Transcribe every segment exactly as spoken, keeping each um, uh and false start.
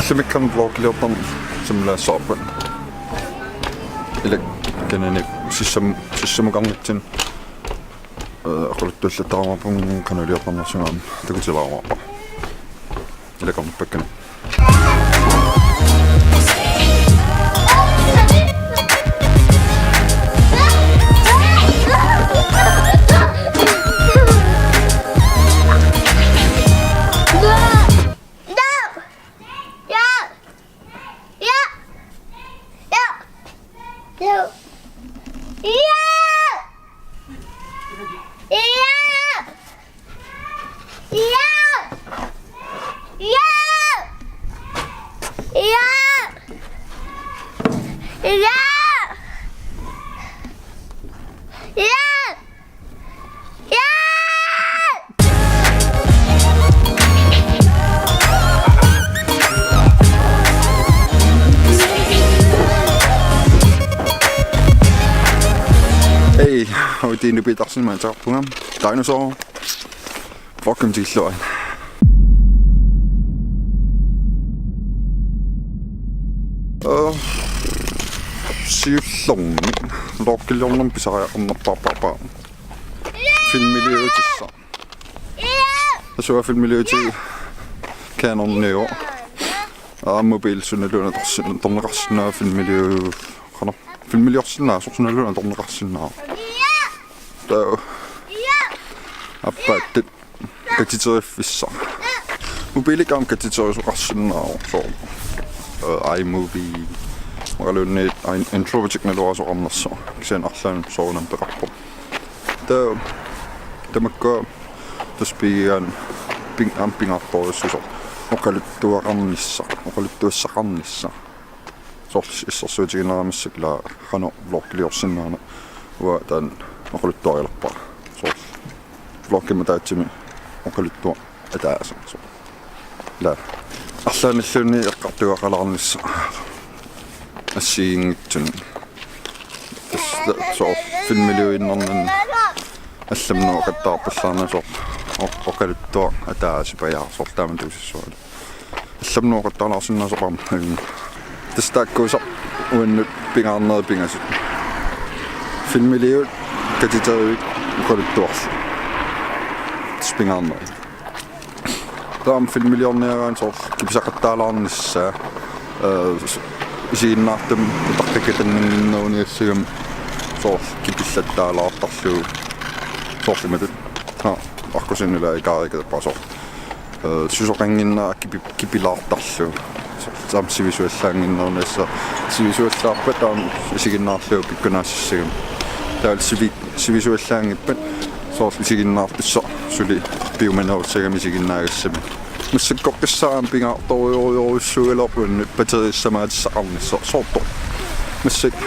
Sumikkan vlogiliortarneq sammilaassavarput. Ilaa, kinaani sissam-, sissamukarnitsinni, eh, oqaluttuallattaarumaarpunga qanoq iliortarnersunga aamma takutilaarumaarpara. Ilaa, qanoq pakkani. Hej, og det er Nubi Dachsen, man tager på ham. Dinosaur. Fucking til slå. Øh, siullermik. Lokkelornum pisariaqarnerpaarpaarpaa. Filmiliutissaq. Asua filmiliuti Canon Neo. Aa, mobil sunaluunniit atorsin-, atorneqarsinnaavoq filmiliu-, qanoq. Filmiliorsinnaasoq sunaluunniit atorneqarsinnaavoq. Taava. Aappaattut katiterfissaq. Mobilikka aamma katitersoqarsinnaavoq soorlu. Øh, iMovie. Imaluunniit i-, Introvertik naluara soqarnersoq. Kisianni arlaannik soorunami peqarpoq. Taava, tamakkua tassa pigigaanni ping-, aamma pingaartorujussuusoq. Oqaluttuaqarnissaq, oqaluttuassaqarnissaq. Soorlu assersuutigineqarnissaa ilaa qanoq vloggiliorsinnaaneq uanga taanna oqaluttuarilerpara. Soorlu vloggimut ataatsimi oqaluttuaq ataaseq. Soorlu. Ilaa. Arlaannilluunniit eqqartugaqalaarnissaq. Assigiinngitsunik. Tassa soorlu filmiliuinnarnani allamut oqattaarpallaarnani soorlu oq-, oqaluttuaq ataasipajaaq soorlu taama tuusissualu. Allamut oqattaalaarsinnaasoq aamma. Tassa taakkuusarput uannut pingaarnerit pingasut. Filmiliut katiterivik oqaluttuarlu. Tassa pingaarnerit. Taava filmiliorniaraanni soorlu kipisaqattaalaarnissaa, øh, s-, isiginnaartumik utaqqikatannginnaruniassagami soorlu kipillattaalaartarlugu soorlu imatut. Ha, aqqusinnilaa ikaarikatappaa soorlu. Øh, susoqannginnera kipi-, kipilaartarlugu. Soorlu aamma sivisuallaannginneruniassaaq. Sivisuallaarpat aamma isiginnaarlugu pikkunaassagami. Taava sivi-, sivisuallaanngippat soorlu isiginnaartussaq suli piumanerussagami isiginnaagassami. Massakkorpiaq aamma pingaartorujorujussuugaluarpoq uannut batteriissamaatissaqarnissaq soorlu. Massakkut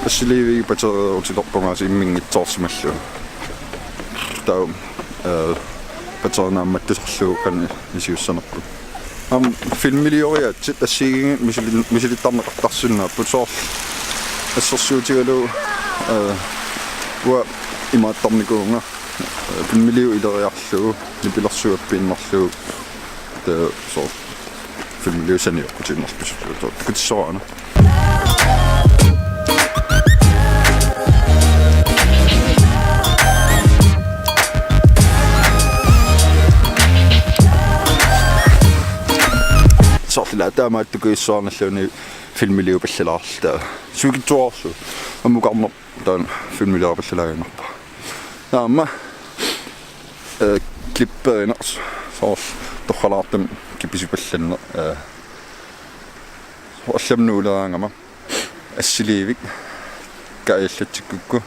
assiliivik batteriuteqarpungaasiit imminngitsoorsimallugu. Taava, øh, batteriinnaammattusarlugu qanoq isiussanerput. Aamma filmilioriaatsit assigiinngitsut misili-, misilittarneqartarsinnaapput soorlu assersuutigalugu, øh, uanga imaattarnikuuvunga, øh, filmiliut ileriarlugu, nipilersuut appiinnarlugu, taava soorlu filmiliut sanioqqutiinnarlugu, soorlu takutissoraana. Soorlu ilaa taamaattukuissuarnilluunniit filmiliupallalaarluta. Suikitsuarsu ammukarneq taanna filmiliupallalaaginnarpara. Taava aamma, øh, klipperineq soorlu torralaartumik kipisipallanneq, øh, allamut nuuleraangama assiliivik kaajallattikkukku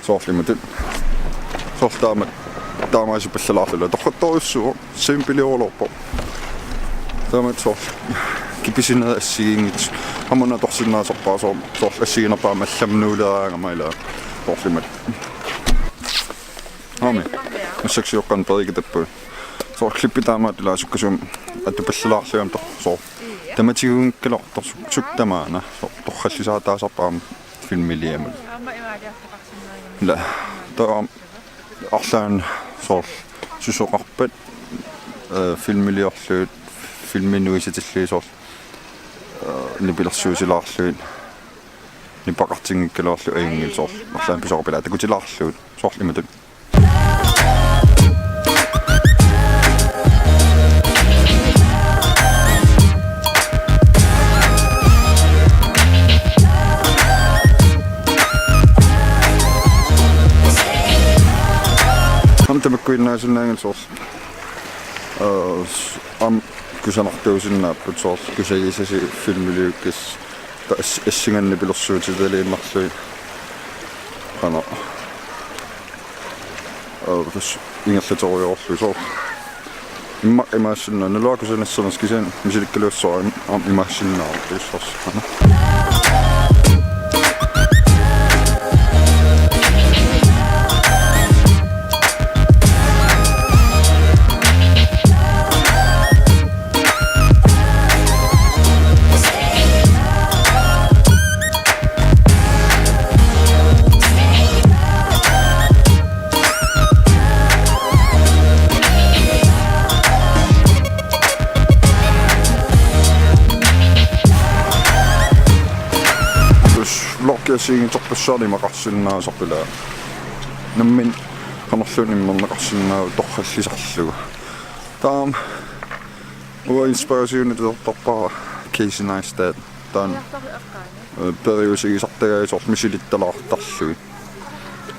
Soorlu imatut. Soorlu taama, taamaasipallalaarluni. Torrattorujussuuvoq, simplioruloorpoq. Taamatut soorlu kipisinerit assigiinngitsut. Aamma una atorsinnaasarpara soor-, soorlu assigiinnerpaamik allamut nuuleraangama ilaa. Soorlu imatut. Aami. Massakkut sioqqanik peerikatappugut. Soorlu klippi taamaattoq ilaa sukkasuumik atupallalaarlugit aamma tor-, soorlu. Tamatiguunngikkaluartoq suk-, sukkasuumik tamaana. Soorlu torrallisaataasarpara aamma filmiliamut. Ilaa. Taava arlaannik soorlu susoqarpat, eh, filmiliorlugit, filmi nuisatillugit soorlu, eh, nipilersuutilaarlugit, nipeqartinngikkaluarlugit ajunngilaq soorlu, arlaannik pisoqarpat ilaa takutilaarlugit, soorlu imatut. Aamma tamakkuinnaasunnaaginnarlugu soorlu. Aa, s-, aamma kusanartuusinnaapput soorlu kusagisasi filmiliukkassut ta-, ass-, assinganik nipilersuutitaliinnarlugit. Qanoq. Aa, tassa ingerlaterujoorlugit soorlu. Immaqa imaassinnaavoq, naluara kusanassanersoq kisianni misilikkaluassaanga aamma imaassinnaavoq, tassa soorlu. Tassa vloggi assigiinngitsorpassuarnik imaqarsinnaasarpoq ilaa. Nammineq qanorluunniit immerneqarsinnaavoq torrallisarlugu. Taava uanga inspirationitut atortarpara Casey Neistat. Taanna, eh, periusigisartagaat soorlu misilittalaartarlugit.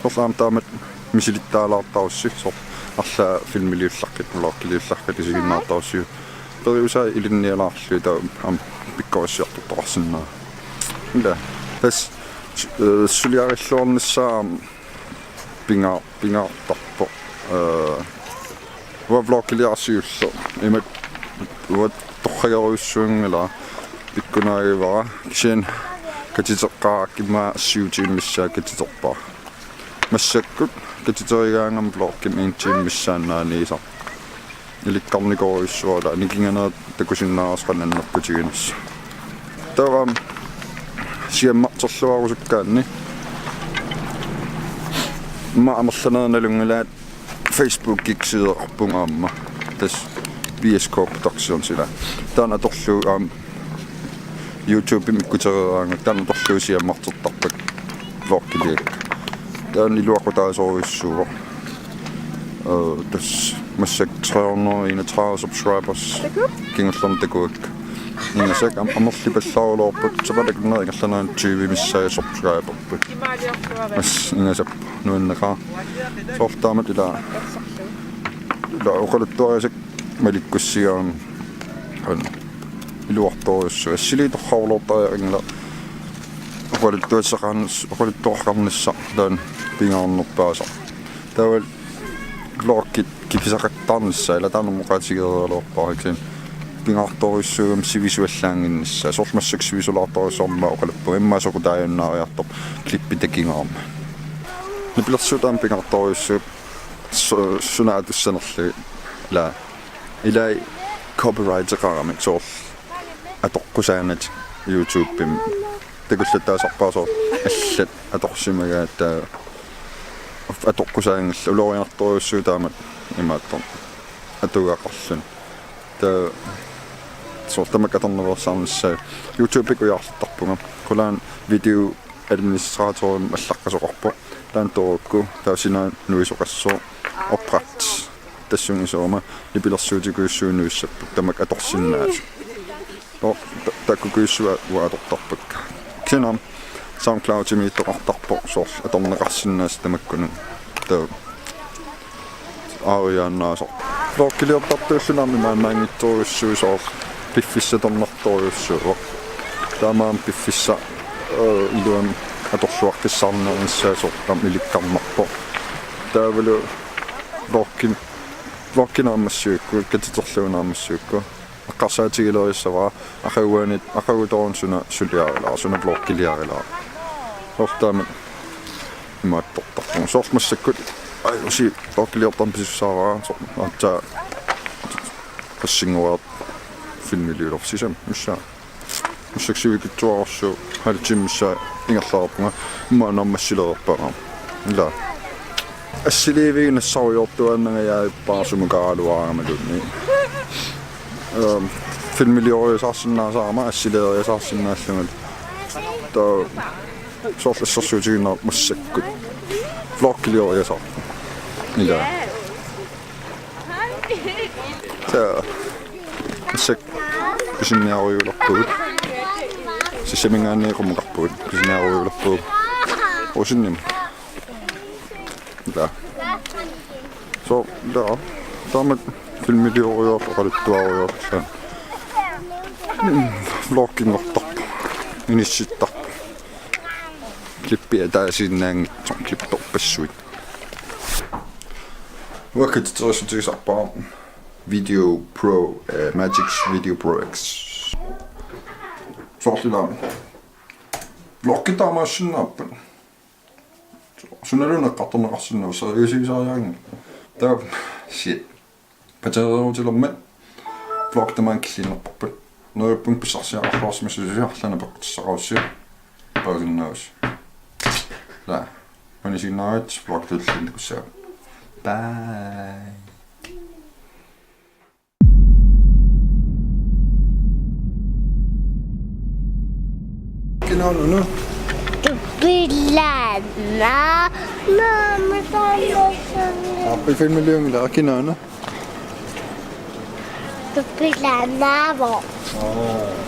Soorlu aamma taamatut misilittaalaartarussi soorlu arlaat filmiliullaqqit, vloggiliullaqqit isiginnaartarussi. Periusaat ilinnialaarlugit taava aamma pikkorissiartortoqarsinnaavoq. Ilaa. Tassa, eh, suliarilluarnissaa aamma pinga-, pingaartarpoq. Eh, uanga vloggiliara siulleq. Imatut uanga torragerujussuunngilara, pikkunaagivara. Kisianni katiteqqaarakkit immaqa syv timer missaa katiterpara. Massakkut katiterigaangama vloggimut en time missaannaaniisarpoq. Ilikkarnikorujussuara, nikinganerit takusinnaavarsi qanoq annertutiginissaq. Taava aamma siammarterluarusukkaanni immaqa amerlanerit nalunngilaat, Facebook-ikkut sideqarpunga aamma. Tassa B S K Productions ilaa. Taanna atorlugu aamma YouTube-imi ikkutereeraangat, taanna atorlugu siammartertarpakka vloggiliakka. Taanna iluaqutaasorujussuuvoq. Eh, tassa massakkut tre hundrede og enogtredive subscribers. Kingullermik takuakka. Ingasak am-, amerlipallaaruloorput, sapaatip akunneri ingerlaneranni tyve missaat subscriberput. Tassa ingasappoq, nuanneqaaq. Soorlu taamatut ilaa, ilaa oqaluttuarisakka malikkussigaanni. Qanoq. Iluartorujussuuvoq. Assiliisoq torraruloortariaqanngilaq oqaluttuassaqarn-, oqaluttuaqqaarnissaq taanna pingaarnerpaasaq. Taava vloggit kipisaqattaarnissaat, ilaa, taanna oqaatigereeraluarpara, kisianni pingaartorujussuugami sivisuallaannginnissaa. Soorlu massakkut sivisulaartorujussuarmik oqaluppunga, immaqa soqutaajunnaariartorpoq klippi takigaarmat. Nipilersuut aamma pingaartorujussuupput su-, suna atussanerlugit, ilaa. Ilai copyrighteqaramik soorlu atoqqusaannatik YouTube-imi. Takullattaasarpara soorlu allat atorsimagaat, taava atoqqusaanngillat, ulorianartorujussuuvoq taamatut imaattoq atugaqarluni. Taava soorlu tamakku atornaveersaarnissaat YouTube-ikkut ujarlertarpunga. Qulaani video administratorimik allaqqasoqarpoq. Taanna toorukku, taava sinaanut nuisoqassooq. Opret. Tassunga isuuma nipilersuutikujussuit nuissapput tamakku atorsinnaasut. Nå, ta-, takkukujussuit uanga atortarpakka. Kisianni aamma SoundCloudimiittoqartarpoq soorlu atorneqarsinnaasut tamakkununnga. Taava aariaannaasoq. Vloggiliortartuulluni aamma imaannaanngitsorujussuuvoq, soorlu piffissaq atornartorujussuuvoq. Taamaammat piffissaq, eh, iluamik atorluaqqissaarnerunissaa soorlu aamma ilikkarnarpoq. Taavalu vloggi-, vloggi naammassivigukku, katiterlugu naammassivigukku. Eqqarsaatigilerissavara aqaguani, aqagutoorn suna suliarilaaruk, suna vloggiliarilaaruk. Soorlu taama imaattortarpunga. Soorlu massakkut, ai, usi vloggiliortarmat pisussaavara, soorlu aatsaat qassinngoriarlunga filmiliulerpoq sisamat, massakkut. Massakkut sivikitsuararsuuvoq, halv time missaa ingerlareerpunga, immaqa naammassilereerpara. Ila. Assiliiviup nassaariartuaannangajappoq sumut kaaraluarama luunniit. Ehm, filmilioriasaarsinnaasarama, assiliioriasaarsinnaallunga. Taava soorlu assersuutigiinnarlugu massakkut vloggilioriasaarpunga. Ila. Taava. Massakkut pisiniarujuulerpugut. Sissaminngaanniit qummukarpugut. Pisiniarujuulerpugut. Usinnimi. Ila. Soorlu, ila. Taamatut filmilioriarlugu oqaluttuariarlugu. Mm, vlogginngortarpoq. Inissittarpoq. Klippi ataasiinnaanngitsoq, klipperpassuit. Uanga katiterissutigisarpara Video Pro, eh, Magix Video Pro X. Soorlu ila. Vloggi taamaassinnaappat. Sunaluunniit eqqartorneqarsinnaavoq, seriøsigisariaqanngilaq. Taava, shit. Batteriuutilermat vlog tamaanga killiinnarparput. Neriuppunga pissarsiaqarluarsimassusi arlaannik peqqutissaqarussi. Paasinnaavasi. Ila. Maanna isiginnaaravit, vlog tulliani takussaagut. Bye. Kinaana una? Tupilaana. Maama taanna. Aappi filmiliunngilaq, kinaana? Tupilaannaavoq. Oo.